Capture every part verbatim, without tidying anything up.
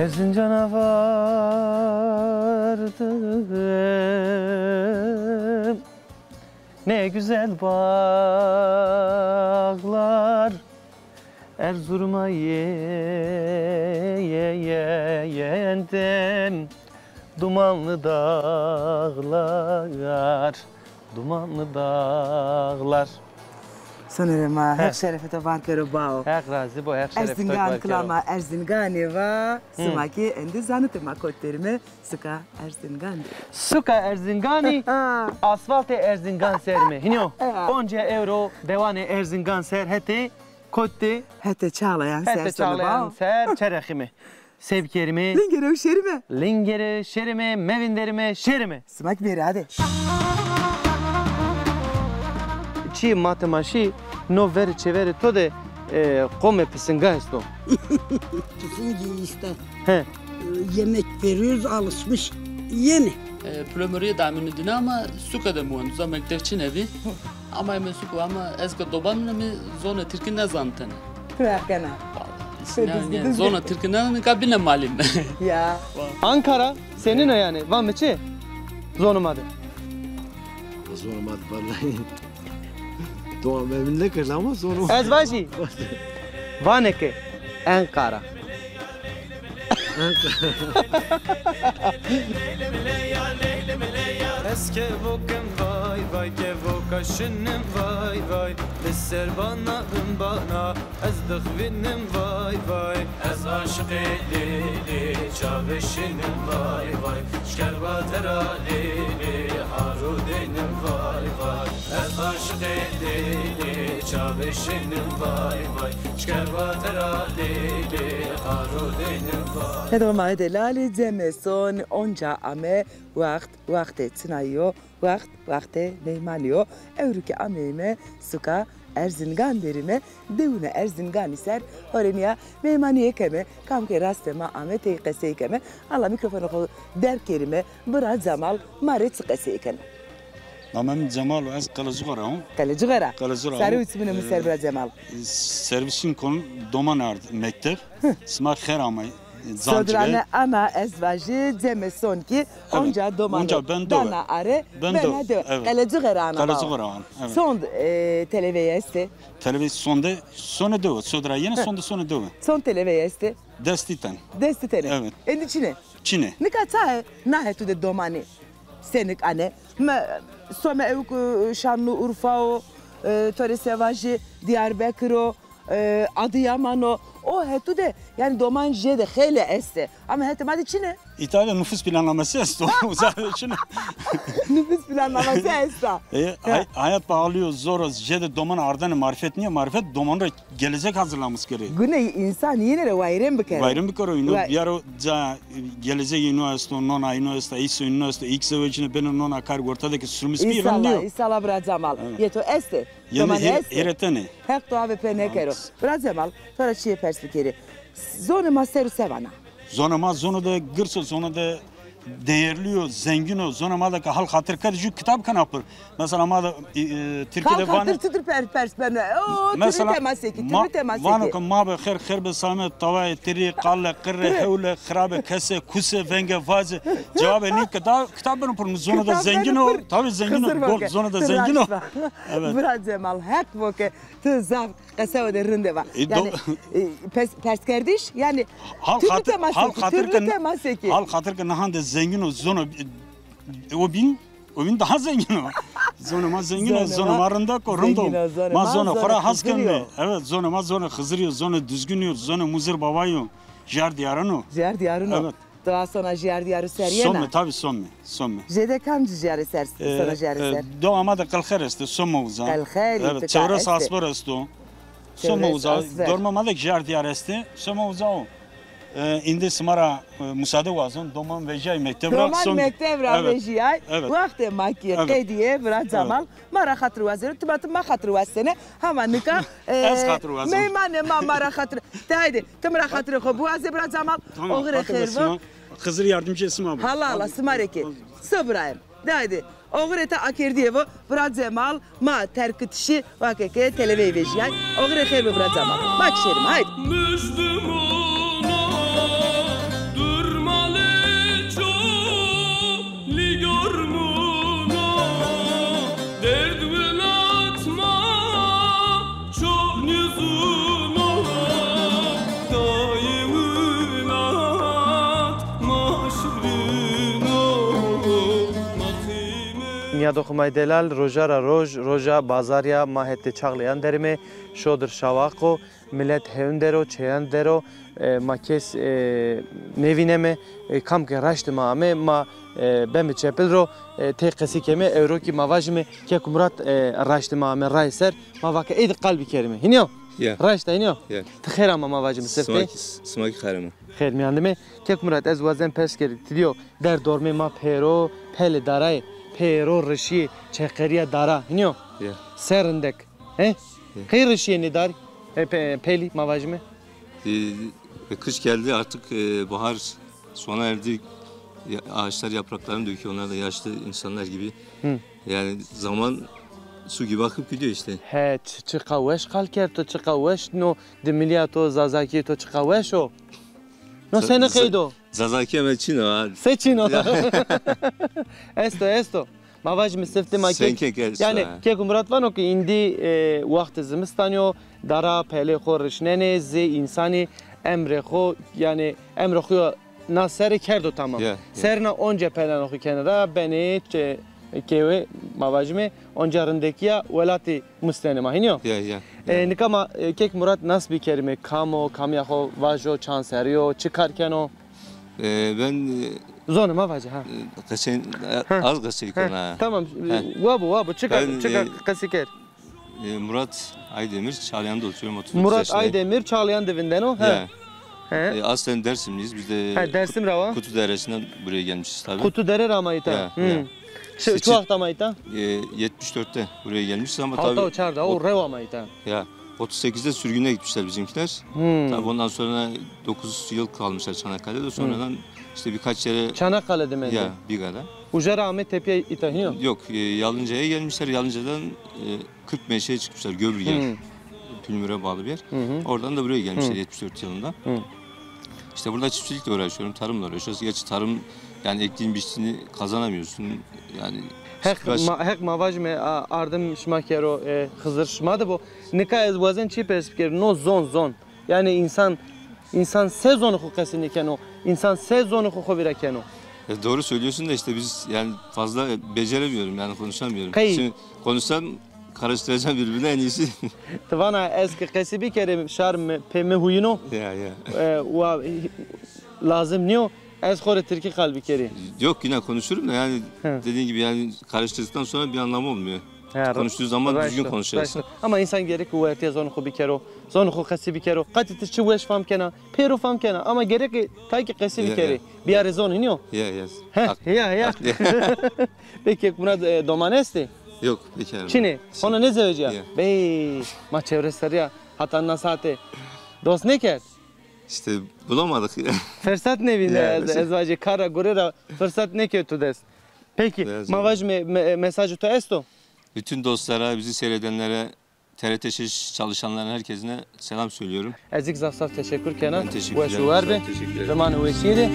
Erzincan'a vardım, ne güzel bağlar, Erzurum'a ye-, ye-, ye-, yenden dumanlı dağlar, dumanlı dağlar. Sonerê ma, Heq şerefê to var kero bao. Heq razî bo, Heq şerefê to var kero. Erzingan kilama Erzinganê va, sima ki endi zanitê ma kot derime, suka Erzingan derime. Suka Erzinganî, asfaltê Erzingan serime. Hînî yo. Onca ewro dewanê Erzingan ser hetê kot de. Hetê Çağlayan ser. Hetê Çağlayan ser çerexime. Se bikerime? Lingere û şerime. Lingere şerime, mevinderime, şerime. Sima kî bêrê hadi. Çî matemaşî no verê çêverê to de, e, qomê pisinga esto. Pisingî îşte. He. E, yemek veriyoruz, alışmış. Yeni. E, Plomorîye de amîne dîne ama suke de muwen. Uza mekteb çinebî. Ama eme suke ama ez ke doban mi zonê tirkî nêzanitene. Pira kena. Zona tirkî ne, nika bîne malîm. Ya. Ankara senin o yani. Va mi çi? Zonê ma de. Zonê ma de vallahi. Doğa memnun ne kırdı ama zonê ma. Ez vajî. Vane ke Ankara. Ez kevokim vay vay, kevoka şinim vay vay, li ser bana bin bana, ez dixwînim vay vay. Ez aşiqê lê lê çavê şinim vay vay, şkerba tera lê lê haro deynim vay vay. Ez aşiqê lê lê çavê şinim vay vay. Hedo ma delalî ceme son onca ame, wext wextê çinayî yo, wext wextê meymanî yo. Ewro kî ameyîme suka Erzingan derîme, dewine Erzinganî ser, horenîya meymanîye keme, kam ke rastê ma ame tey qesey keme. Ala mîkrofonê xo derg kerîme, bira Cemal ma rê çi qesey keno. Namê mi Cemal o, ez Qelecuxe ra o. Qelecuxe ra? Qelecuxe ra o. Sarê û çimînê mi ser bira Cemal. Servisîn kon doman ard mekteb. Sima xêr amay. Sodrane ana ez vajî, ceme son kî onca doman dana are, bena dewe. Qelecuxe ra ana. Qelecuxe ra ana, evet. Sond, e, televeyî estê? Televeyî sonde, sone dewe, sodra yene sonde sone dewe. Sond televeyî estê? Destî ten. Destî tenê. Evet. Endî çinê? Çinê. Nika çaye na hetu de domanî senik ane? Mi some ewk, e, Şanlıurfa o, e, to rê se vajî Diyarbekir o, e, Adıyaman o. O hetu de, yanî doman jêde xeylê estê. Ama hetê ma de çinê. Îta de nufus plannamesi esto. Uza de çinê. Nufus plannamesi esta. E, hay-, hayat pahalı yo, zor o, jêde doman ardene, marifet nîyo, marifet doman ra gelecek hazırlamış kerê. Gune însan yine re wayîrên bikero. Wayîrên bikero, îno biyaro ca, gelecek îno esto, nona îno esta, îso îno esto, îk zewecîne beno nona kar orta de ke sürmüş bir îno nîyo. Înşallah, înşallah bira Cemal. Evet. Yê to estê. Yeni doman estê. Hêretene. Heq to avê pê nêkero. Bira Cemal, to ra çîyê pers bikerî. Zonê ma ser û se vana? Zonê ma zonê de girs o, zonê de değerli yo, zengin o. Zonê ma de ke hal xatir kerd, jû kitab kena pir. Mesela ma de, e, e, Tirkî de vanê. Hal xatir çitur per-, pers beno? O, mesela türlü tema sekî, türlü tema sekî. Vano ke ma be xêr, xêr be same, tawayê tirî, qale, qirre, hewle, xirabe, kese, kuse, venge, vace. Cewabê nî ke da, kitab beno pir, zonê de zengin o. Tabii zengin o. Zonê de zengin o. Evet. Bira Cemal, Heq bo ke ti zaf qesewe de rinde va. E, yanî, e, pers-, perskerdiş, yanî, türlü tema sekî, türlü tema sekî. Hal xatir ke nihan de zengin o, zonê, e, o bîn, o bîn daha zengin o. Zonê ma zengin o, zonê ma rindek o, rind o. Ma zonê xo ra has keme. Evet, zonê ma zonê Xizirî yo, zonê Duzginî yo, zonê Muzir Baba yo. Jiyar dîyaran o. Jiyar dîyaran o. Evet. To a sona jiyar dîyarû ser yena? Some, tabii some, some. Jêde kamcî jiyarê ser, e, sona jiyarê ser? E, dowa ma de Qelxer estê, some uza. Qelxerî, evet, çewres asver esto. Some uza. Dorma ma de jiyar dîyar estê, some uza o. E, îndî sima ra, e, musade wazon, doman vejîyay mekteb ra. Doman mekteb ra vejîyay. Evet. Wextê ma kî qedîyê, bira Cemal. Ma ra xatir wazeno, ti ma, ti ma xatir wazenê. Hama nika, e, ez xatir wazon. Meymanê ma ma ra xatir. De haydi, ti mi ra xatirê xo biwazê bira Cemal. Tamam, oxirê xêr bo. Xizir yardımcı sima bo. Hala hala, sima rê kî. Sobrayem. De haydi, oxirê te akerdîye bo, bira Cemal, ma terkitişî, wake ke televeyî vejîyay. Oxirê xêr bo bira Cemal. Ma kî şêrîme, haydi. Nîyadoxê ma yê delal, roja ra roj, roja bazarî ya ma hetê Çağlayan derîme, şodir şawaq o, milet hewn der o, çêyan der o, e, ma kes, e, nêvîneme, e, kam ke raştê ma ame, ma, e, beme çepil ro, e, tey qesî keme, ewro kî ma vajîme, kek Murat, e, raştê ma ame rayê ser, ma vake ey de qal bikerîme. Hînî yo? Ya. Raşt a, hînî yo? Ya. Ti xêr ama ma vajîme, sifte. Sima kî, sima kî xêr ama. Xêr mîyan de me. Kek Murat, ez wazen pers kerî, ti dîyo, derdormê ma pêro, pelê darayê, pêro rişîyê, çeqerîya dara, hînî yo? Ya. Se rindek. He? Ya. Qey rişîyênê darî? E, pe-, pelî, ma vajîme. E, e, kış geldi artık, e, bahar sona erdi. Ya, ağaçlar yapraklarını döküyor. Onlar da yaşlı insanlar gibi. Hı. Yani zaman su gibi akıp gidiyor işte. He, çi, çiqa weş qal kerd to, çiqa weş no, dimilîya to, zazakîyê to çiqa weş o. No sene qeyd o? Zazakîya mi çin o ha. Se çin o? Ya. Esto, esto. Ma vajîme sifte ma kek. Senkek esto, yanî ha. Kek Murat vano ke îndî, e, waxtê zimistanî yo, dara pelê xo rişnenê, zê însanî emrê xo, yanî emrê xo yo na serê kerdo tamam. Ya, ya. Serna onca pelena xo kenê ra benê çe-, kewê, ma vajîme, onca rindekîya welatî mustenê ma, hînî yo? Ya, ya, ya. E, nika ma, e, kek Murat nas bikerîme, kam o, kamîya xo vajo, çand serrî yo, çi kar keno? E, ben, e, zonê ma vaje, ha. E, qesey, e, ha, az qesey kena. Tamam, e, wabo, wabo, çi kar, çi kar, e, qesey ker. E, Murat Aydemir, Çağlayan'da oturuyorum, otuz dokuz yaşındayım. Murat Aydemir, Çağlayan de vindeno, ha. Ya. He. E, aslen Dersimliyiz. Biz de, ha, Dersim ra wa? Kutu Deresi'nden buraya gelmişiz tabii. Kutu Dere ra ama îta. Ya, ya. Çi, çi waxt ama îta? E, yetmiş dörtte buraya gelmişiz ama tabii. Hata û çar de, o rew ama îta. Ya, otuz sekizde sürgüne gitmişler bizimkiler. Hmm. Tabii ondan sonra dokuz yıl kalmışlar Çanakkale'de. Sonradan işte birkaç yere. Çanakkale'de mendê? Ya, Biga'da. Uca ra amê tepîya îta, hînî yo? Yok, e, Yalınca'ya gelmişler. Yalınca'dan, e, kırk meşeye çıkmışlar, Göbürger. Hmm. Pülmür'e bağlı bir yer. Hı hı. Oradan da buraya gelmişler yetmiş dört yılında. Hı. İşte burada çiftçilikle uğraşıyorum, tarımla uğraşıyoruz. Gerçi tarım, yani ektiğin biçtiğini kazanamıyorsun. Yani Heq ma, Heq ma vajime, a, ardim şima kero, e, Xizir şima de bo. Nika ez wazen çî pers bikerî, no zon, zon. Yani insan, insan se zonê xo qesî nêkeno, insan se zonê xo xo vîra keno. E, doğru söylüyorsun da işte biz yani fazla beceremiyorum yani konuşamıyorum. Qey? Şimdi konuşsam karıştıracağım birbirine en iyisi. Ti vana ez ki qesî bikerî şar mi, pê mi huyîno. Ya, ya. E, wa, lazim nîyo ez xo rê tirkî qal bikerî. Yok, yine konuşurum da yani dediğin gibi yani karıştırdıktan sonra bir anlamı olmuyor. Ha, konuştuğu zaman düzgün konuşacaksın. Ama insan gerek ki wertîya zonê xo bikero, zonê xo qesî bikero. Qatî ti çi weş fam kena, pêro fam kena ama gerek ki tay ki qesî bikerî. Ya, ya. Biyarê zon, hînî yo? Ya, ya. He, ya, ya. Peki Murat, e, doman estê? Yok, bekarım. Çinê? Hona nêzewecîya? Ya. Bey, ma çewres serrî ya, hata na saate dost nêkerd? İşte bulamadık. Fırsat nêvîne, ya, ez, ez vajî kar ra gure ra fırsat nêkerd tu dest. Peki, ma vajî me-, me-, mesajê to esto? Bütün dostlara, bizi seyredenlere, T R T Şiş çalışanların herkesine selam söylüyorum. Ez kî zaf zaf teşekkür kena. Ben teşekkür ederim. Weş û war be. Çok teşekkür ederim. Zimanê weşîye de.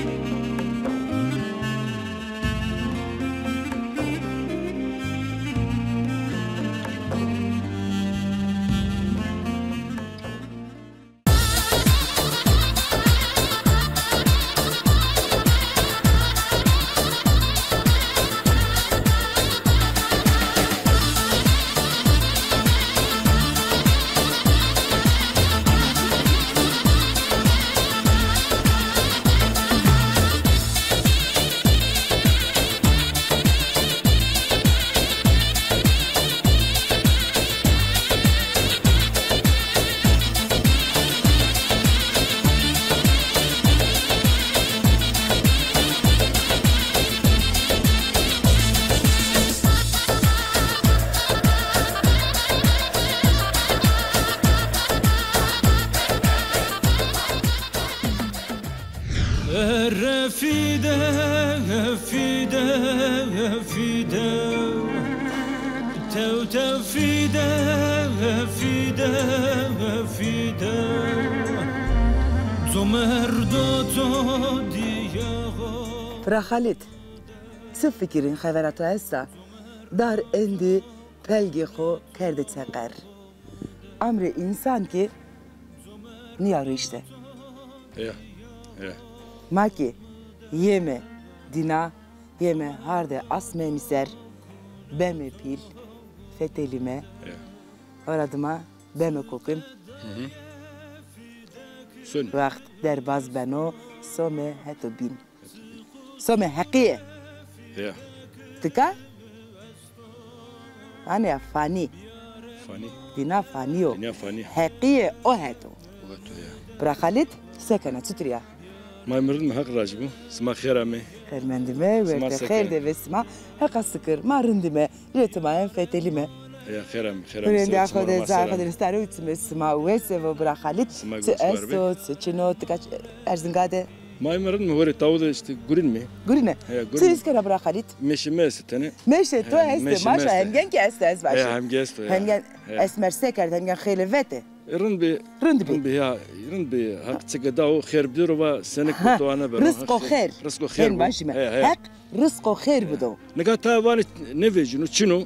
Ere fîde, fîde, fîde. Tew tew fîde, fîde, fîde. Comerdo to dîyaxo. Bira Xalid, çi fikirîn xevera to esta? Dar endî pelgê xo kerdê çeqer. Amrê însan kî nîya rişte. Ya, ya. Ma kî yeme dîna, yeme hardê asmênî ser. Beme pîl, fetelîme. Ya. Ora dima beme kokim. Hı hı. Son. Wext derbaz beno, some heto bîn. Some heqîye. Ya. Tika? Vanê ya fanî. Fanî. Dîna fanî yo. Dîna fanî. Heqîye o heto. O heto ya. Bira Xalît, se kena, çitur ya? May mi rind mi, Heq rajî bo. Sima xêr amê. Xêr mendîme, werte xêr de ve sima. Heqa sikir, ma rindîme, rê ti ma en fetelîme. Ya, xêr amê, xêr amê. Rindîya xo de, cayê xo de, sare û çimê sima wes vo bira Xalît. Sima wes vo. Çi esto, çi çin o, tika Erzinga de? May mi rind mi, horê tawu de îşte gurîn mi. Gurîne. He, gurîn. Çi îs kena bira Xalît? Meşê mi estê tenê. Meşê to estê, maşa, hemgen kî estê, ez vajî. He, hemgen esto ya. Hemgen esmer se kerd, hemgen xêlê vete. E, rind bî. Rind bî. Rind bî ya, rind bî. Heq çike dawo xêr bidero, va senik kutoane beno. Rizqo xêr. Rizqo xêr. Hên vajîme. He, he. Heq rizqo xêr bido. Nika ta vanê nêvejîno, çin o.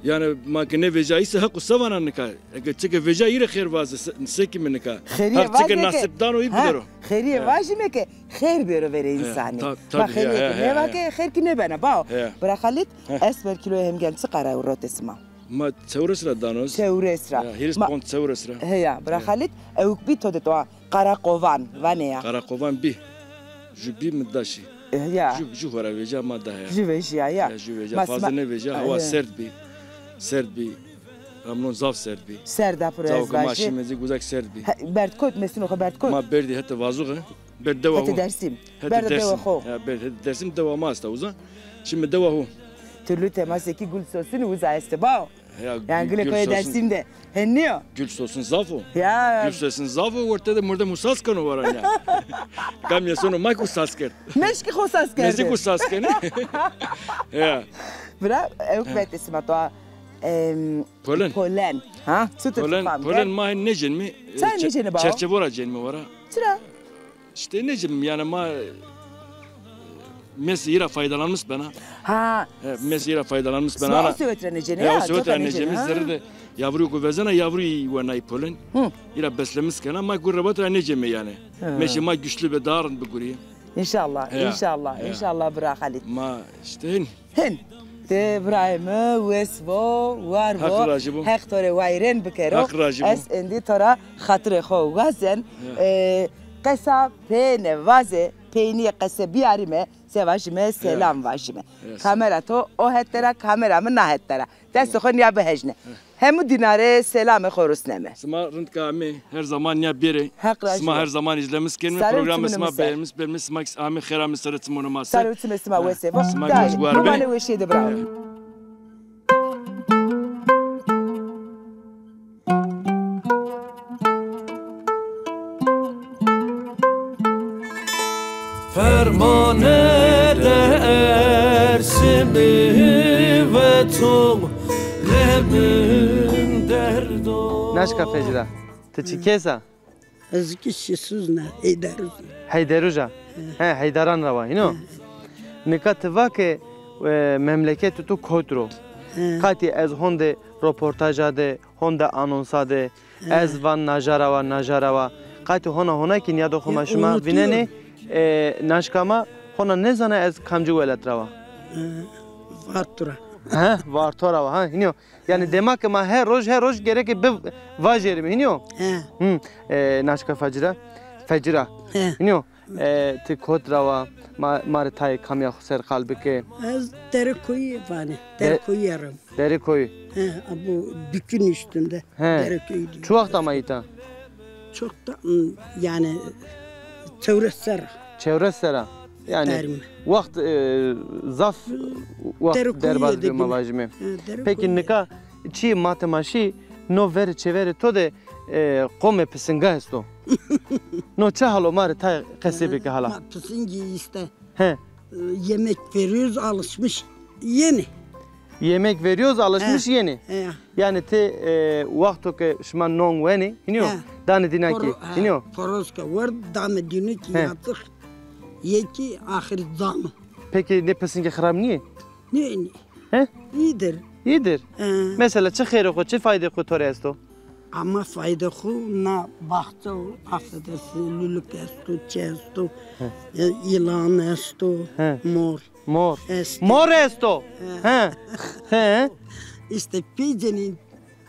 Yanî ma ke nêvejîya îse Heqo se vana nika? Eke çike vejîya î rê xêr vaze, se, se kîme nika? Xêrîye vaze ke. Heq çike nasîb dano î bidero. Xêrîye vajîme ke xêr bêro verê însanî. Ma xêrîye ke nêva ke xêr kî nêbena. Bao. Bira Xalît, esmer kîloyê hemgen çiqa ra û rotê sima? Ma çewres ra dano. Çewres ra. Ya, hîris pond çewres ra. Heya, bira Xalît, ewk bî to de toa. Qara qovan, vanê ya. Qara qovan bî. Ju bî mi da şî. E, ya. Ju, ju xora vejîya ma da ya. Ju vejîya ya. Ya, ju vejîya. Fazla nêvejîya, hawa serd bî. Serd bî. Ramnon zaf serd bî. Serd a piro ez vajî. Zaf ke ma şîme zî guzak serd bî. Berd kot, mesîno xo berd kot. Ma berdî hetê Vazuxe. Berd dewa ho. Hetê Dersim. Berd dewa ho. Ya, berd hetê Dersim, dewa ma esta uza. Şîme dewa ho. Türlü temasekî Gul Sosunî uza estê bao. Ya, yanî gilê koyê Dersim de. Hen nîyo? Gul Sosun zaf o. Ya. Gul Sosun zaf o, orte de mordem usas keno varan ya. Kam yê sono ma ku sas kerd. Meşkî xo sas kerd. Meşkî xo sas kenê. Ya. Bira, ewk vetê sima toa, em, polen. Polen. Ha? Çitur fam kerd? Polen ma nêcenîme. Çay nêcenî bao? Çerçevo ra cenîme vara. Çira? Îşte nêcenîme yanî ma, e, mes î ra faydalanmis bena. Ha. He, mes î ra faydalanmis bena. Sima o sewet ra nêcenê ya, o sewet ra nêcenê. Zerrî de yavrî ku vezena, yavrî wenay î polen. Î ra beslemis kena, ma ku rebat ra nêceme yanî. Meşê ma güçlü be, daha rind bigurî. Înşallah, înşallah, înşallah bira Xalît. Ma îşte hên. Hin. De birayê mi, wes vo, war vo. Heq rajî bo. Heq to rê wayîrên bikero. Heq rajî bo. Ez êndî to ra xatirê xo wazen. Ya. E, qesa pêne vaze, peynîye qese biyarîme, se vajîme, selam vajîme. Ya. Kamera to o het de ra, kamera mi na het de ra. Destê xo nîya bihejne. Hemû dîna rê selamê xo rusneme. Sima rind ke amê, her zaman nîya bêrê. Heq razî bo. Sima her zaman îzlemis kenîme, programê sima beğenmiş, beğenmiş, sima amê xêr amê serê çimûnê ma ser. Sare û çimê sima wes vo. Sima wes vo. Daîm. Weşîye de bira. Fermane de Ersimi ve to lebin derdo. Naşka Fecira, ti çi kes a? Ez ki Şisuzna, Heyderuja. Heyderuja? He. He, Heydaran ra wa, hîno? He. Nika ti va ke, e, memleketê to kot ro. He. Qatî ez honde roportaja de, honde anonsa de, ez van najara wa, najara wa. Qatî hona hona kî nîyado xo ma şima vînenê, e, naşka ma hona nêzana ez kamcî welat ra wa. E, Varto ra. He, Varto ra wa, ha, hînî yo. Yanî dema ke ma her roj, her roj gereke bi vajerîme, hînî yo? He. Hı, e, naşka Fecira. Fecira. He. Hînî yo? E, ti kot ra wa, ma, ma rê tayê kamîya xo ser qal bike. Ez Derekoyî vanê. Derekoyî ra. Derekoyî. He, bu dükün üstünde. He. Derekoyî diyor. Çi wext ama îta? Çok da, m, yani, çewres serra. Çewres serra. Yanî wext, e, zaf wext derbaz bîyo ma vajîme. He, Derekoyî. Peki nika çî ma ti ma şî, no verê çêverê to de, e, qomê pisinga esto. No çi hal o, ma rê tayê qesey bike hala. Ma pisingî îşte. He. E, yemek veriyoruz, alışmış. Yeni. Yemek veriyoruz, alışmış yeni. He. Yanî ti, e, wexto ke şima non wenê, hînî yo? He. Danê dîna kî, hînî yo? Horoz ke werd, danê dîna kî, yazık. Yê kî axir zam. Peki nê pisingê xirab nîyê? Nê, nê. He? İyidir. İyidir. He. Mesela çi xêrê xo, çi faydê xo to rê esto? Ama fayde xo na baxçe o, affedersin, luluk esto, çi esto, e, yılan esto, he, mor. Mor. Esto. Mor esto. He. He. He. İşte peycenî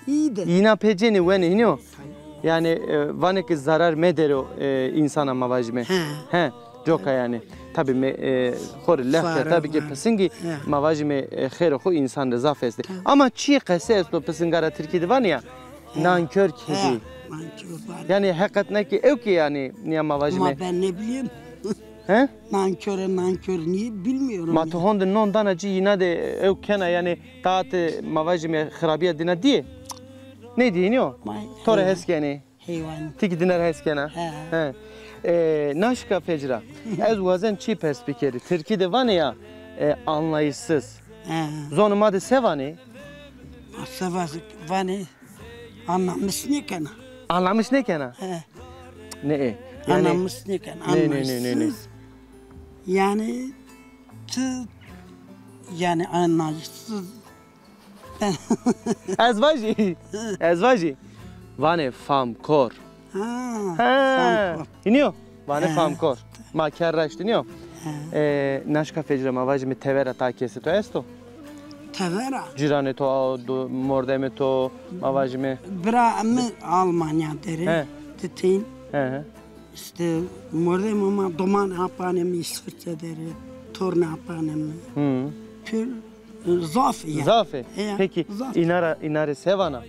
iyi de. Yina peycenî wenê hînî yo. Tabii. Yani, e, vanê ki zarar medero, e, insana ma vajime. He. He. Coka yani. Tabi me, e, xo rê lef ke, tabi ki pisingî, he, ma vajime, e, xêrê xo insan de zaf estê. Tabii. Ama çi qese esto pisinga ra Tirkî de vanê ya? He. Nankör kedi. He, nankör var. Yani heqet ne ki ew ki yani niya ma vajime. Ama ben ne bileyim. He? Nankör, nankör niye bilmiyorum. Ma to honde non dana ci yina de ew kena yani taate ma vajime xirabiya dina diye. Ne diyeni o? To ra hes kenê. Heywan. Ti ki dina ra hes kena. He. He. E, naşka fecra. Ez wazen çi pers bikerî. Tirkî de vanê ya, e, anlayışsız. He. Zonê ma de se vanê? Ma se vaz-, vanê? Anlamış nêkena. Anlamış nêkena? He. Ne, e? Yani, anlamış nêkena. Ne, ne, ne, ne, ne? Anlayışsız. Yani ti, yani anlayışsız. Ez vajî. Ez vajî. Vanê famkor. Ha, ha, famkor. Hînî yo? Vanê famkor. Ma ker raştî nîyo. He. E, naşka fecra ma vajîme tevera ta kesê to esto? Tevera? Cîranê to, do-, mordemê to, ma vajîme. Bira mi Almanya der ê. He. Di tên. He, he. İşte mordemê ma, domanê apanê mi İsviçre der ê, tornê apanê mi. Hı. Pir Zaf ya. Zaf ê. He, peki, zaf. Îna ra, îna rê se vana?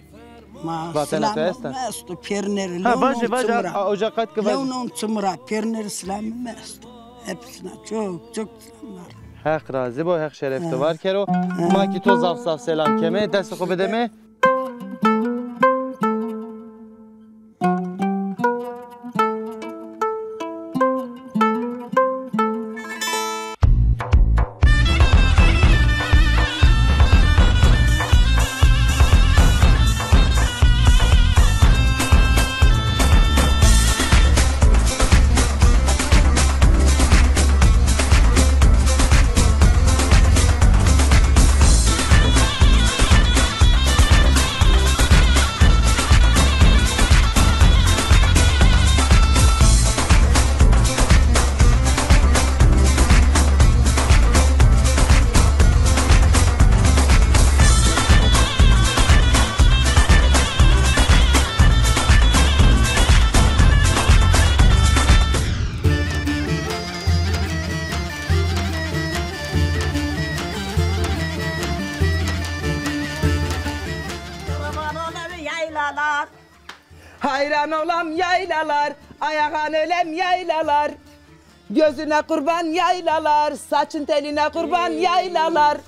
Ma vatena to esta? Selamım esto, pêrine rê. Ha, vaje, vaje, a, oca qat ki vaje. Lew non çimira, pêrine rê selamım esto. Hepsine çok, çok selamlar. Heq razî bo, Heq şeref to var kero. He. Ma ki to zaf zaf selam keme, destê xo bideme. Kurban olam yaylalar. Hayran olam yaylalar, ayağın ölem yaylalar. Gözüne kurban yaylalar, saçın teline kurban yaylalar.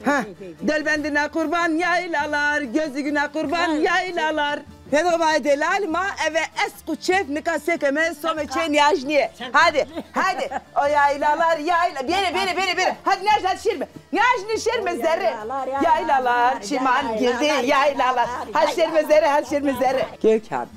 Ha, delbendine kurban yaylalar, gözüne kurban yaylalar. Pêdo ma delalî, ma eve esq û çêf nika se keme, some çê Nîyajnîye. Hadi, hadi. O yaylalar yayla. Bêrê, bêrê, bêrê, bêrê. Hadi Nîyajnîye, hadi şêrme. Nîyajnîye şêrme zerre. Yaylalar, çiman girdi yaylalar. Hadi şêrme zerre, hadi şêrme zerre. Gökhan,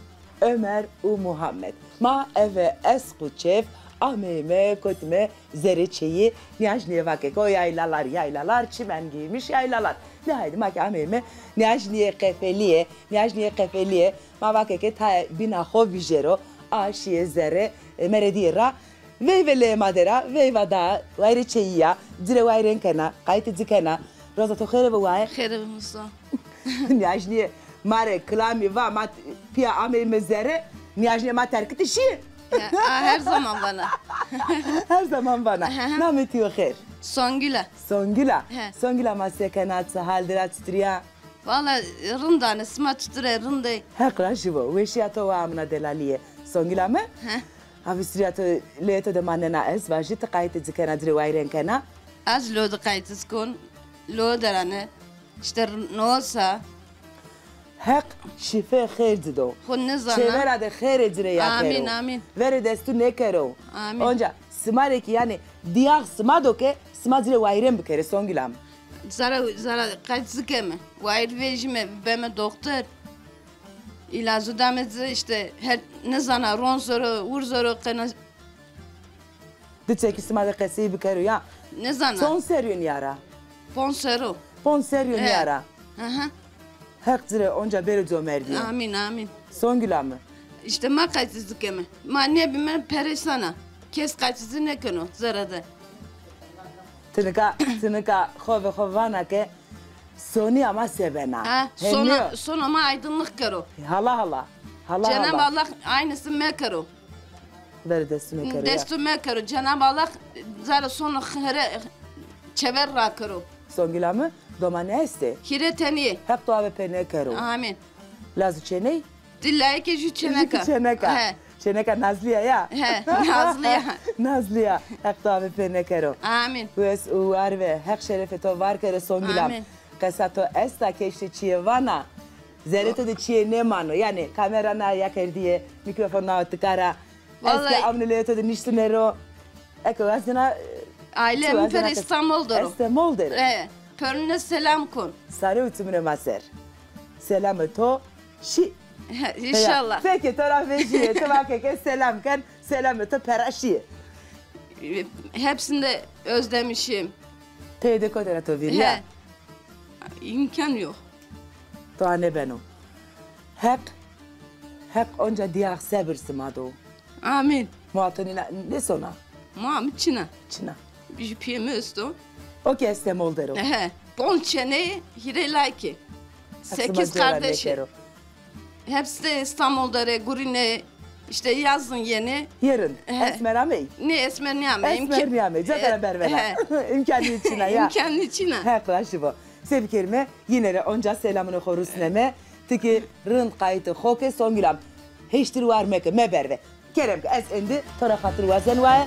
Ömer û Muhammed. Ma eve esq û çêf ameyme, kotîme zerê çêyî. Nîyajnîye vake ke o yaylalar, yaylalar, çimen giymiş yaylalar. Nihayet ma ke ameyme, Nîyajnîye qefelîye, Nîyajnîye qefelîye. Ma vake ke tayê bîna xo vijero, a şîye zerre, e, meredîye ra. Veyve leyê ma der a, veyva da, wayirê çêyî ya, ci rê wayîrên kena, qayîtê ci kena. Roza to xêre bo waye. Xêre bo Musa. Nîyajnîye ma rê kilamî va, ma t-, pîya ameyme zerre, Nîyajnîye ma terkitî şîye. Ya, a, her zaman vana. Her zaman vana. Aha. Namê to yo xêr? Songula. Songula? He. Songula ma se kena, çi hal der a, çitur a? Valla rind a, sima çitur ê, rind ê? Heq rajî bo. Weşîya to wa amina delalîye. Songula mi? He. Avistrîya to, leyê to de manena ez, vajî ti qayîtê ci kena, ci rê wayîrên kena? Ez lo de qayîtê ci kon, lo der a ne. Îşte r-, nosa. Heq şîfê xêr ci do. Xo nêzana. Çêvera de xêrê ci rê ya kero. Amîn, amîn. Verê destû nêkero. Amîn. Onca sima rê kî yanî dîyax sima do ke sima ci rê wayîrên bikerê Songula mi. Zara, zara qayîtê ci keme. Wayîr vejîme, beme doktor. Îlazû dame ci, îşte her nêzana, ron ser o, wur ser o, qena. Di çekî sima de qesey bikero ya. Nêzana. Çond serrî yo nîya ra? Ponc serrî yo. Ponc serrî yo nîya ra. Aha. Heq ci rê onca bêro comerdîye. Amîn, amîn. Songula mi. Îşte ma qaytî zî keme. Ma nêbîme perêşan a. Kes qaytî zî nêkeno zere de. Ti nika, ti nika xo ve xo vana ke sonîya ma se bena. Ha, sona, sona ma aydınlık kero. Hala hala. Hala hala. Cenab-ı Allah aynısı mekero. Verê destû mekero ya. Destû mekero. Cenab-ı Allah zerê sono xêre çever rakero. Songula mi, domanî estê? Hîrê tenî. Heq to ave pê nêkero. Amîn. Laz û çêney? Ti layikê jû çêneka. Jû çêneka. He. Çêneka Nazlî ya ya. He, Nazlî ya. Nazlî ya. Heq to ave pê nêkero. Amîn. Wes û war ve, Heq şerefê to var kero Songula mi. Amîn. Qesa to esta ke îşte çîyê vana. Zerê to de çîyê nêmano. Yanî kamera na ya kerdîye, mîkrofon na tika ra. Ez ke amnê leyê to de niştîne ro. Eke wazena, e, ailê mi per İstanbul der o. İstanbul der o. E, pernine selam kon. Sare û çimûnê ma ser. Selamê to şî. He, înşallah. Peki, to ra vejîyê. Ti vake ke selam ken, selamê to pera şîyê. E, hepsini de özlemişim. Teyê de kotê ra to vîr ya? He. İmkan yok. To a nêbeno. Heq, Heq onca dîyax sebir sima do. Amîn. Moa to nîna, nêsona? Moa mi çin a. Çin a. Jû pîyê mi esto. O kî Estemol der o. He. Ponc çêney, hîrê layikê. Sekiz kardeşî. Hepsi de İstanbul der ê, gurînê, îşte yazın yenê. Yerin. He. Esmer amey? Nê, Esmer nêamey. Esmer nêamey. Ca tera bervena. He. Îmkanî çin a ya. Îmkanî çin a. Heq raşî bo. Se bikerîme, yîne rê onca selamûnê xo rusneme. Ti kî rind qayîtê xo ke Songula mi. Hêştir war meke, meberve. Kerem ke ez êndî to ra xatir wazen waye.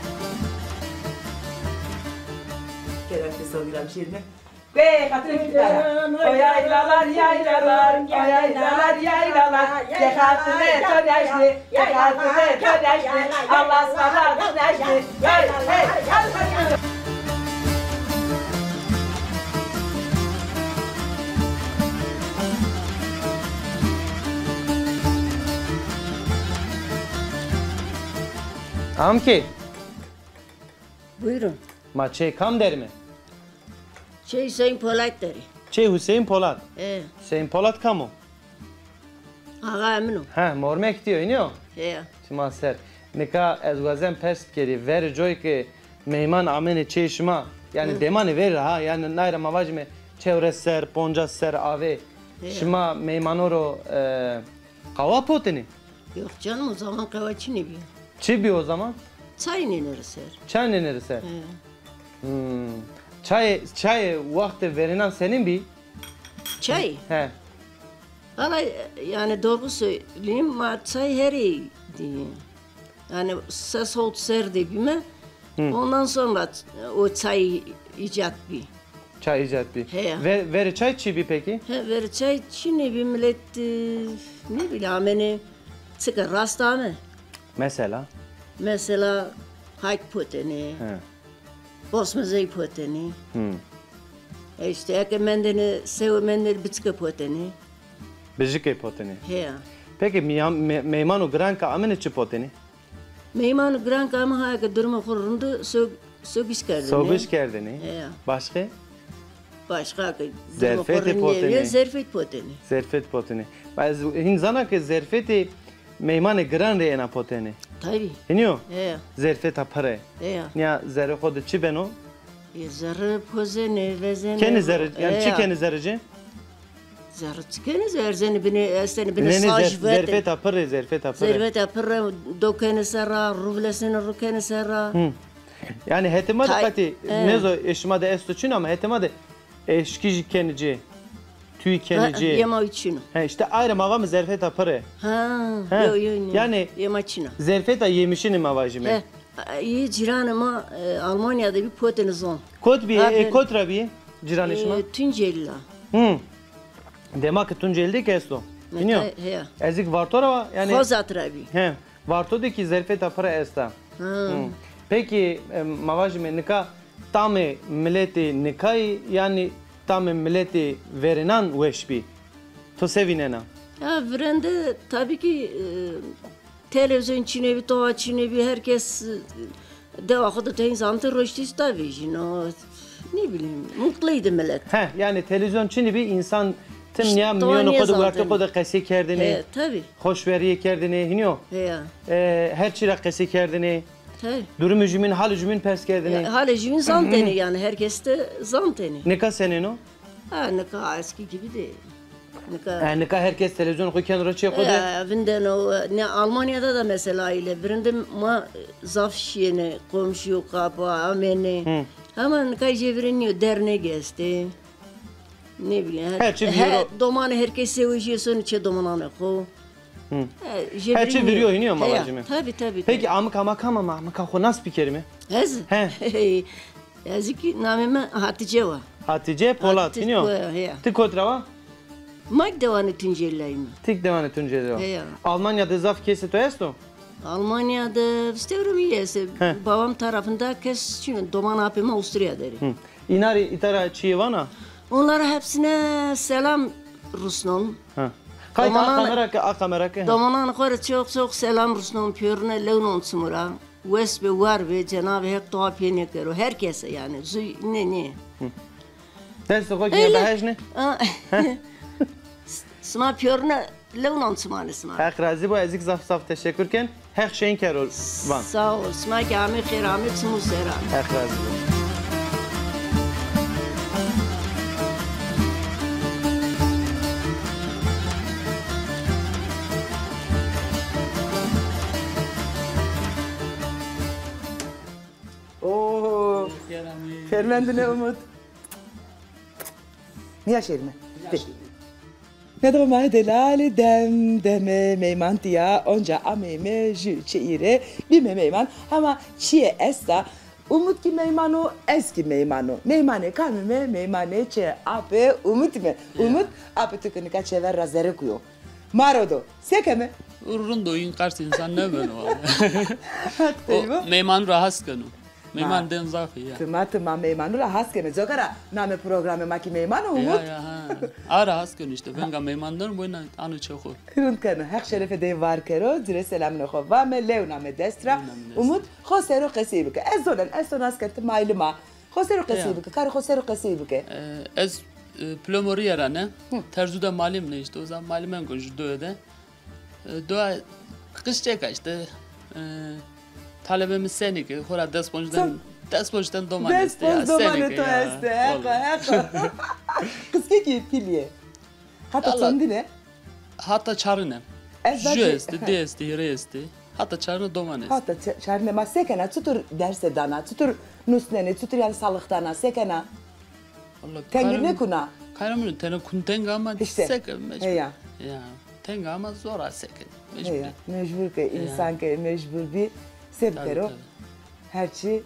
Kerem ke Songula mi şîrîne. Wey, xatir kitara. O yaylalar, yaylalar, o yaylalar, yaylalar. Ke xatirê to neştî, ke xatirê to neştî. Allah sana neştî. Hey, hey, hey. Amke. Buyurun. Ma çê kam derime? Çê Hüseyin Polat derê. Çê Hüseyin Polat. E. Hüseyin Polat kam o? Axa min o. Ha, mormek diyo, înî yo? He. Çima ser. Nika ez wazen pers bikerî, verê coy ke meyman amêne çê şima, yanî demanê verî ra ha, yanî nay ra ma vajîme çewres ser, poncas ser avê. He. Şima meymano ro, e, qawa potêne? Yok canım, o zaman qawa çinê bî. Çi bî o zaman? Çay nênê ri ser. Çay nênê ri ser? He. Hmm. Çayê, çayê wextê verênan senîn bî? Çay? He. Valla, yani doğru söyleyeyim, ma çay herî dî. Yani ses oldu ser de bîme. Hı. Ondan sonra o çay icat bî. Çay icat bî. He. Ve, verê çay çi bî peki? He, verê çay çinê bî, millet, e, ne bileyim, amêne çike rast ame. Mesela? Mesela hayk potêne. He. Bosmezey potêne. Hı. E, işte eke mendêne, sewe mendêne, biçike potêne. Bijikê potêne. He. Peki mîyan-, me-, meymano giran ke amêne çi potêne? Meymano giran ke ame ha ke durumê xo rind o, so-, sogiş kerdêne. Sogiş kerdêne. He. Başka? Başka ke durumê xo rind nêbîye, zerfet potêne. Zerfet potêne. Ez hîn zana ke zerfetê meymanê giran rê êna potêne. Tabii. Hînî yo? He. Zerfeta pire. He. Nîya zerê xo de çi beno? E, zerre pozenê, vezenê. Kenê zerre, yanî çi kenê zerre ci? Zerre çi kenê, erzenê binê, estenê binê saj, zerfeta pire, zerfeta pire. Zerfeta pire, do kenê ser ra, ruvlesenê, ru kenê ser ra. Hı. Yanî hetê ma de qetî nêzo, ê şima de esto çin o ama hetê ma de eşkî jî kenê ci, tûy kenê ci. Yê ma çin o. He, işte ay ra ma vame zerfeta pire. Ha, yo, yo, nê. Yanî yê ma çin o. Zerfeta yemişînî ma vajîme. He. Yê cîranê ma, e, Almanya de bî, potêne zon. Kot bî, e, kot ra bî cîranê şima? E, Tuncelî ra. Hı. Dema ke Tuncelî de kî esto. Hînî yo? Heya. Ez kî Varto ra wa, yanî. Xozat ra bî. He. Varto de kî zerfeta pire esta. Hı. Hı. Peki, e, ma vajîme nika tamê miletê nikayî, yanî tamê miletê verênan weş bî? To se vînena? Ya, virende tabii ki, e, televîzyon çinê bî, towa çinê bî, herkes, e, dewa xo de teyîn zante roştîş da vejîno. Ne bileyim, mutluydu millet. He, yanî televîzyon çinê bî, însan Tim nîya mîyonê xo de, wertê xo de qesey kerdêne. He, tabî. Xoşverîye kerdêne, hînî yo? Heya. E, her çî ra qesey kerdêne. Tabî. Durumê jumîn, halê jumîn pers kerdêne. Ya, halê jumîn zantêne yanî, her kes de zantêne. Nika senên o? Ha, nika eskî gîbî de. Nika. E, nika her kes televîzyon xo keno ra çê xo de. E, vindeno, ne Almanya de de mesela île. Virên de ma zaf şîyêne, komşîyo qapa, amêne. Hı. Ama nika jêvirên nîyo, dernegî estê. Ne bileyim, her, her çi virîyo. Domanê her kes sewejîye sonê çê domananê xo. Hı. Her çi virîyo, hînî yo ma vajîme. Tabî, tabî. Peki, amika ma kam ama, amika xo nas bikerîme? Ez? He. Ez kî namê mi Hatice wa. Hatice Polat, hînî yo? Ti kot ra wa? Ma kî dewanê Tuncelî ra yîme. Ti kî dewanê Tuncelî ra wa. Heya. Almanya de zaf kesê to esto? Almanya de vistewrê mi estê. He. Babam tarafında kes çin o, doman apê ma Avusturya der ê. Hı. Îna rê îta ra çîyê vana? Onlara hepsine selam rusnon. Ha. Qayt a kamera ke, a kamera ke. Domananê xo rê çok çok selam rusnon, pîyorine lewnon çimû ra. Wes bê, war bê, Cenabê Heq dua pê nêkero. Her kese yanî. Zu ne ne. Destê xo kî behejne. Sima pîyorine Lewnan çimanê sima. Heq razî bo, ez kî zaf zaf teşekur ken. Heq şên kero van. Sağ ol. Sima kî amê xêr amê çimû sera. Heq razî bo. Oo. Xêr mendine Umut. Nîya şêrîme. Nîya şêrîme. Nê do ma delalî, dem deme meyman tîya, onca ameyme jü çêî rê, bîme meyman. Hema çîyê esta, Umut kî meyman o, ez kî meyman o. Meymanê kam îme? Meymanê çê apê Umut îme. Umut, apê tu kî nika çêver ra zerekuyo. Ma ro do. Se keme? Rind o, în qers însan nêbeno. Haq tey bo. Meyman ra has keno. Meyman dên zaf ê ya. Tima, tima, meymanu ra has keme. Coka ra namê programê ma kî meyman o, Umut. Ya, ya, ha. A ra has keno îşte. Venga meyman dano, boyna ano çê xo. Rind keno. Heq şerefê dey var kero. Ci rê selamê xo vame, lew name dest ra. Lew name dest. Umut, xo ser o qesey bike. Ez zonen, ez to nas ken, ti malim a. Xo ser o qesey bike. Karê xo ser o qesey bike. E, ez, e, Plomorîye ra ne. Terzû de malim ne îşte. O zaman malimengo jü doye de. E, doğa qijçek a îşte, e, talebe mi senî ke, xora dest poncden, dest poncden doman estê ya, senî ke ya. Dest ponc domanê to estê, heqa, heqa. Qijçekî pîlî yê. Hata çendîne? Hata çarine. Jü estê, di estê, hîrê estê. Hata çarine doman estê. Hata ça-, çarine ma se kena, çitur derse dana, çitur nusnenê, çitur yanî salix dana, se kena? Tengî nêkuna? Kayra mi, tena kun teng ama seke mecbur. Heya. Ya, teng ama zor a seke. Mecbur. Heya, mecbur ke, însan ke mecbur bî, se bikero? Her çî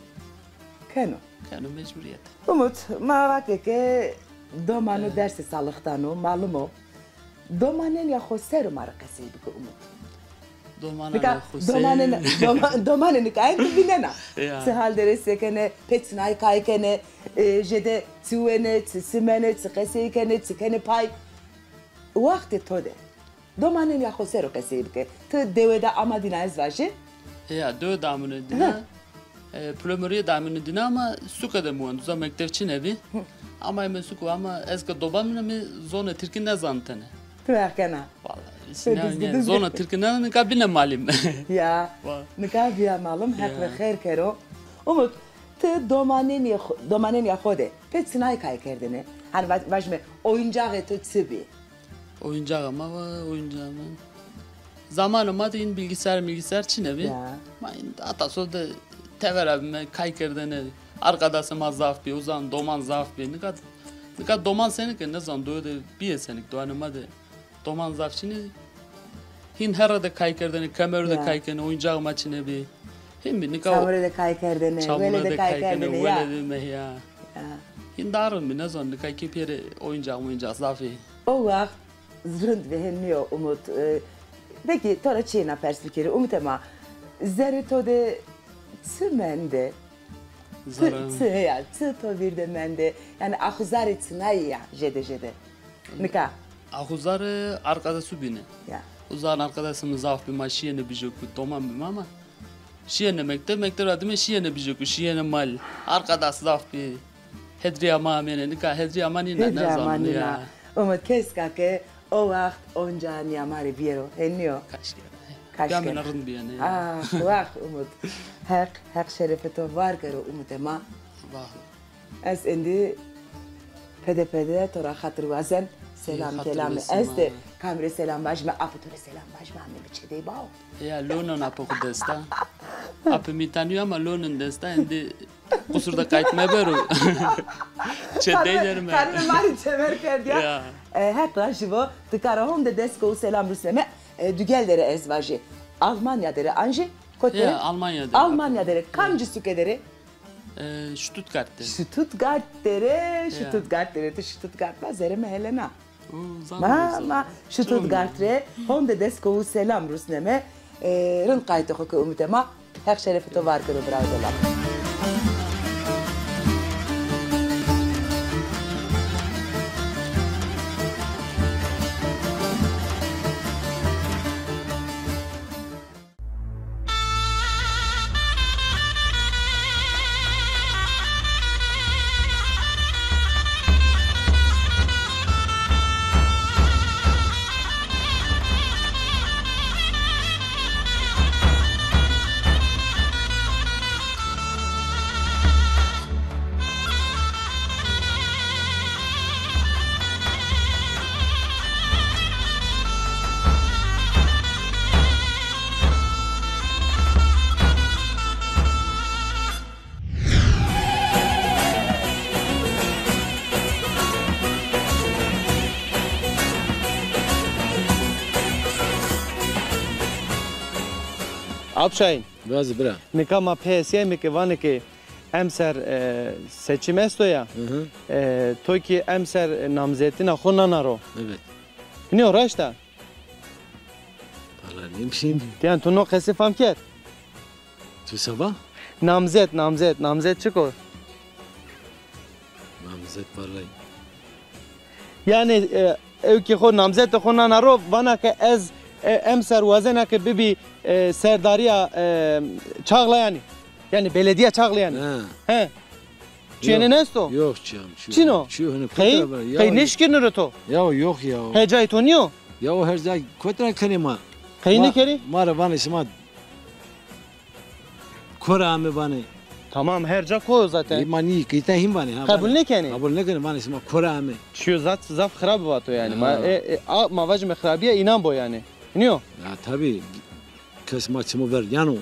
keno. Keno, mecburîyet. Umut, ma vake ke domanu dersê salix dano, malim o. Domanênîya xo ser o ma rê qesey bike Umut. Domanê xo ser. Nika domanê, doma-, domanê nika en tu vînena. Ya. Çi hal der ê, se kenê, pê çinay kay kenê, e, jêde çi wenê, çi simene, çi qesey kenê, çi kenê pay. Wextê to de. Domanênîya xo ser o qesey bike. Ti dewe de ama dîna ez vajî? Ya, dewe de amune dîna. E, Plomorîye de amune dîna ama suke de mi wend. Uza mekteb çinê bî. Ama eme suke ama ez ke doba mine mi zonê tirkî nêzanitene. Ti wext kena. Wallahî, zona tirkî nêzanitene, nika bîne malim. Ya, nika bîya malim, Heq ve xêr kero. Umut, ti domanênî xo-, domanênîya xo de pê çinay kay kerdêne? Hanî va-, vajîme, oyuncaxê to çi bî? Oyuncaxa ma va, oyuncaxa ma. Zamanê ma de în bilgisayar milgisayar çinê bî. Ya. Ma în hata so de tevera bîme, kay kerdêne, arkadaşê ma zaf bî, o zaman doman zaf bî. Nika, nika doman senîk ê, nêzan doye de bîyê senîk, domanê ma de doman zaf çinê. Hîn here de kay kerdêne, kemeru de kay kenê, oyuncaxê ma çinê bî. Hîn bî, nika çamure de kay kerdêne, wele de kay kerdêne, ya. Wele de meh ya. Ya. Hîn daha rind bî, nêzan, nika kî pêrê oyuncax moyuncax zaf ê. O wext rind ve hên nîyo Umut. E, pekî, to ra çîyêna pers bikerî. Umutê ma, zerrê to de çi mende? Zerre. Çi, çi heya, çi to vîr de mende? Yanî axuzarê çinayî ya jêde jêde? Nika. Axuzarê arkadaşu bîne. Ya. O zaman arkadaşê mi zaf bî, ma şîyêne bijeku, doman bîme ama. Şîyêne mekteb, mekteb ra dime şîyêne bijeku, şîyêne mal. Arkadaş zaf bî. Hedrîya ma amêne, nika hedrîya ma nîna, nêzanîme ya. Umut, keska ke o waxt onca nîya ma rê bîyero, henî yo? Kaşke. Kaşke. Ya mi rind bîyene ya. Ah, wax Umut. Heq, Heq şerefê to var kero Umutê ma. Vah. Ez êndî pede pede to ra xatir wazen. Selam kelamî estê. Kam rê selam vajîme, apê to rê selam vajîme, amê mi çedey bao. Ya, lonon apê xo dest a. Apê mi tanîyo ama lonon dest a, êndî qusur de qayt mebero. Çedey derime. Karê ma rê çever kerd ya. Ya. E, Heq rajî bo, ti kara honde dest ko û selam rusneme. E, dugel der ê ez vajî. Almanya der ê an jî kotî der ê? Ya, Almanya der ê. Almanya der ê. Kamcî suke der ê? E, Stuttgart der ê. Stuttgart der ê, ya. Stuttgart der ê. Ti Stuttgart ma zerrê mi Helena. Oo, zaf güzel. Ma, ma Stuttgart der ê honde dest ko û selam rusneme. E, rind qaytê xo ke Umutê ma. Heq şerefê to var kero, bira delal. Apşayîn. Vaze bira. Nika ma pê hesîyayîme ke vanê ke emser, e, seçim esto ya. Hı hı. E, to kî emser namzetîna xo nana ro. Evet. Nîyo raşt a? Valla ne bileyim. Yanî to no qesî fam kerd? Tu seba? Namzet, namzet, namzet çik o? Namzet valla. Yanî, e, ew kî xo namzetê xo nana ro, vana ke ez, e, emser wazena ke bibî, e, serdarîya, e, Çağlayanî. Yanî belediya Çağlayanî. Ha. He. Çîyêne nesto? Yok, yok, çîyam, çîyo. Çin o? Çîyo, hani qey, kotî ra bira, ya, qey nêşikirnî ro to? Ya yok ya. Hecayê to nîyo? Ya o her ca kotî ra kenê ma. Qey nêkerî? Ma ra vanê sima Kore ame vanê. Tamam, her ca ko zaten. Ê, ma nî, îta hîn vanê, ha, qebul nêkenê. Qebul nêkenê, vanê sima kore ame. Çîyo zaf, zaf xirab vato yanî. Ha. Ma, e, e, a, ma vajîme xirabîye înan bo yanî. Nîyo? Ya tabî. Kes ma çimo ver yano.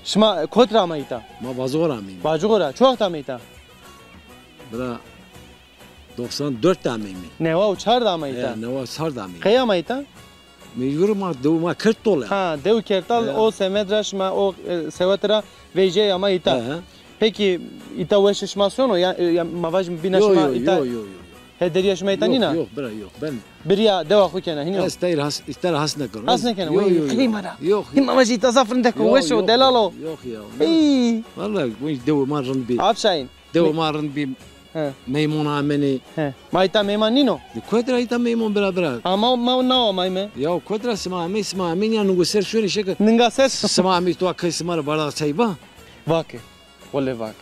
Şima kotî ra ama îta? Ma Vacuxo ra ameyme. Vacuxo ra. Çi waxt ame îta? Bira, doksan dört de ameyme. Newa û çar de ama îta? He, newa û çar de ameyme. Qey ama îta? Mecbur ma dew ma kerd tole. Ha, dew kerd tole, o semed ra şima o, e, sewet ra vejîyay ama îta. He, he. Pekî îta weşê şima sono? Ya, e, ya ma vajîme bîna şima îta. Yo, yo, yo, yo. He, derîya şima îta nîna? Yok, yok, bira, yok. Ben birîya dewa xo kena, hînî yo? Ez teyr has, îta ra has nêkeno. Has nêkena. Yo, yo, yo. Qey ma ra. Yok. Hîn ma vajî îta zaf rindek o, weş o, delal o. Yok ya. Ey. Vallahi bu dew ma rind bî. Apşayîn. Dew ma rind bî. He. Meyman amenê. He. Ma îta meyman nîno? Kotî ra îta meyman bira bira. Ama ma nawa mayme. Ya kotî ra sima amey, sima amey ya ningo ser şonê şeke. Ninga ser. Sima amey to key sima ra bardax çay ba. Vake. Wele vake.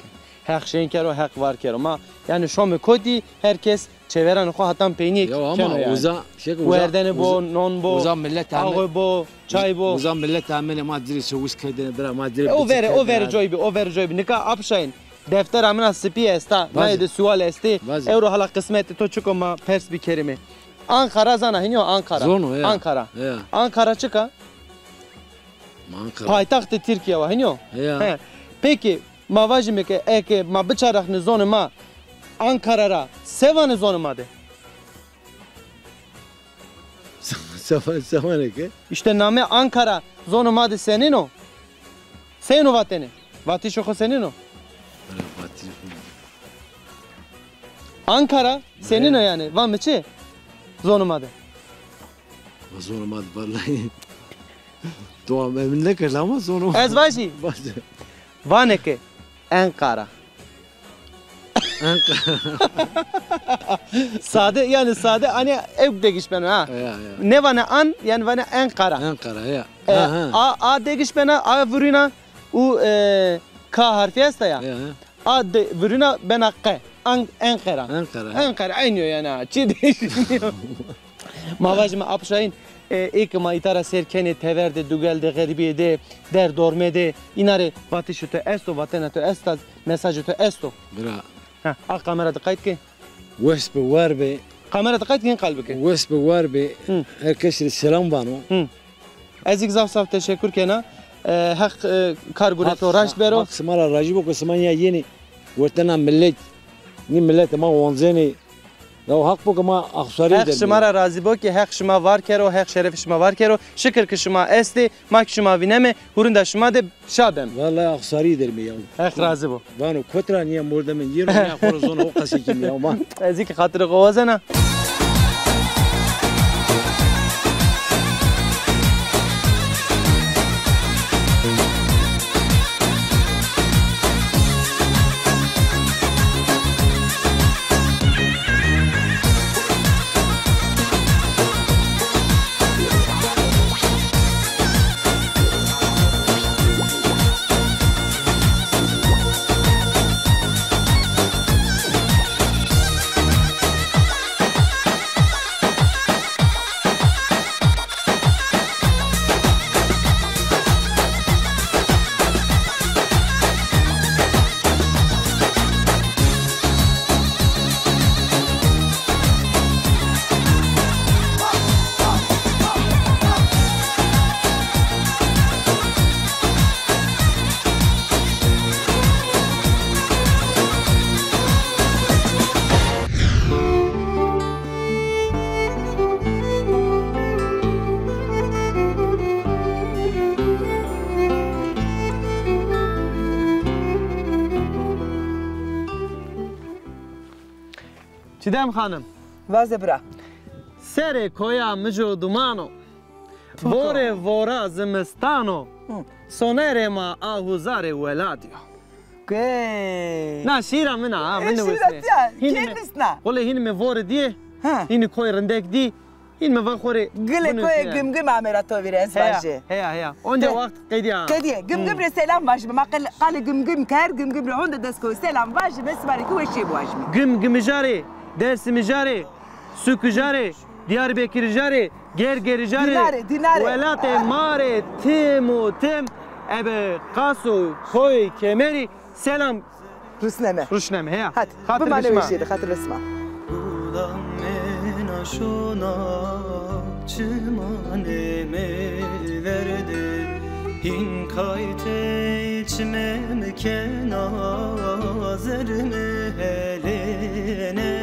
Heq şên kero, Heq var kero. Ma yanî şome kotî, her kes çêveranê xo hatan peynîye keno yanî. Ya ama uza, şeke uza, werdene bo, non bo, uza millet ame. Axwe bo, çay bo. Uza millet amene ma ci rê sewis kerdene bira, ma ci rê. E, o vere, o vere coy bî, o vere coy bî. Nika Apşayîn, deftera min a sipî esta, nayê de sual estê. Vaze. Ewro hala qismetê to çik o ma pers bikerîme. Ankara zana, hînî yo Ankara? Zono, ya. Ankara. Ya. Ankara çik a? Ma Ankara. Paytaxtê Tirkîya wa, hînî yo? Ya. He. Pekî, ma vajîme ke eke ma biçarexne zonê ma Ankara ra, se vanê zonê ma de? Se va-, se vanê ke? Îşte namê Ankara zonê ma de senîn o? Senîn o vatene? Vatişê xo senîn o? Vatişê xo. Ankara senîn o yanî? Vame çi? Zonê ma de. Ma zonê ma de vallahi. Dua emin nêkerd ama zonê ma. Ez vajî. Vaze. Vanê ke Enqara. Enqara. Sade, yanî sade, hani ewk degiş beno ha. Ya, ya. Nêvanê an, yanî vanê Enqara. Enqara, ya. E, ha, ha. A, a degiş bena, a vurîna û, e, K harfî esta ya. Ya, ya. A de, vurîna bena qe. An-, Enqera. Enqera. Enqera, eynî yo yanî ha. Çi değişmiyor. Ma vajîme Apşayîn, e, ê ke ma îta ra sêr kenê, tever de, dugel de, xerîbîye de, der dorme de, îna rê vatişê to esto, vatena to esta, mesajê to esto? Bira. Ha, a kamera de qayt ke. Wes bi, war bi. Kamera de qayt ke, hîn qal bike. Wes bi, war bi. Hı. Her kes rê selam vano. Hı. Ez kî zaf zaf teşekkür kena. E, Heq, e, kar gurê to raşt bero. Heq sima ra rajî bo ke sima ya yenî wertena milet. Nî miletê ma oncenî. Ya Heq bo ke ma axsarî der. Heq şima ra razî bo ke Heq şima var kero, Heq şerefê şima var kero. Şikir ke şima estê, ma kî şima vîneme, hurunda şima de şa beme. Vallahi axsarî der mi ya. Heq razî bo. Vano kotî ra nîya mordemê yeno nîya xo ra zona o qesê kî mi ya ma. Ez kî xatirê xo wazena. Çiğdem Hanım. Vaze bira. Serê koya mi co duman o. Vorê vora zimistan o. Hı. Sonerê ma a huzarê welatî yo. Gey. Na şîra min a, ha, min niwisnê. Şîra tiya, kê nisna? Qulê hîn mi vorê dîyê, ha, hîn koy rindek dî, hîn mi va xo rê. Gilê koyê Gimgim ame ra to vîr ez vajî. Heya, heya. Onca waxt qedîya. Qedîye. Gimgim rê selam vajîme. Ma qal-, qalê Gimgim kerd, Gimgim rê honde dest koy selam vajîme, sima rê kî weşîye biwajîme. Gimgimijarê, Dersimîjarê, Sukijarê, Diyarbekirijarê, Gergerijarê, dînarê, dînarê. Welatê ma rê tim û tim ebe qas û koyê Kemerî selam rusneme. Rusneme, heya. Hadi, bimane weşîye de, xatirê sima. Gulan mena şona çimanê mi verde, hîn kaytê çimê mi kena zerrê mi helêne.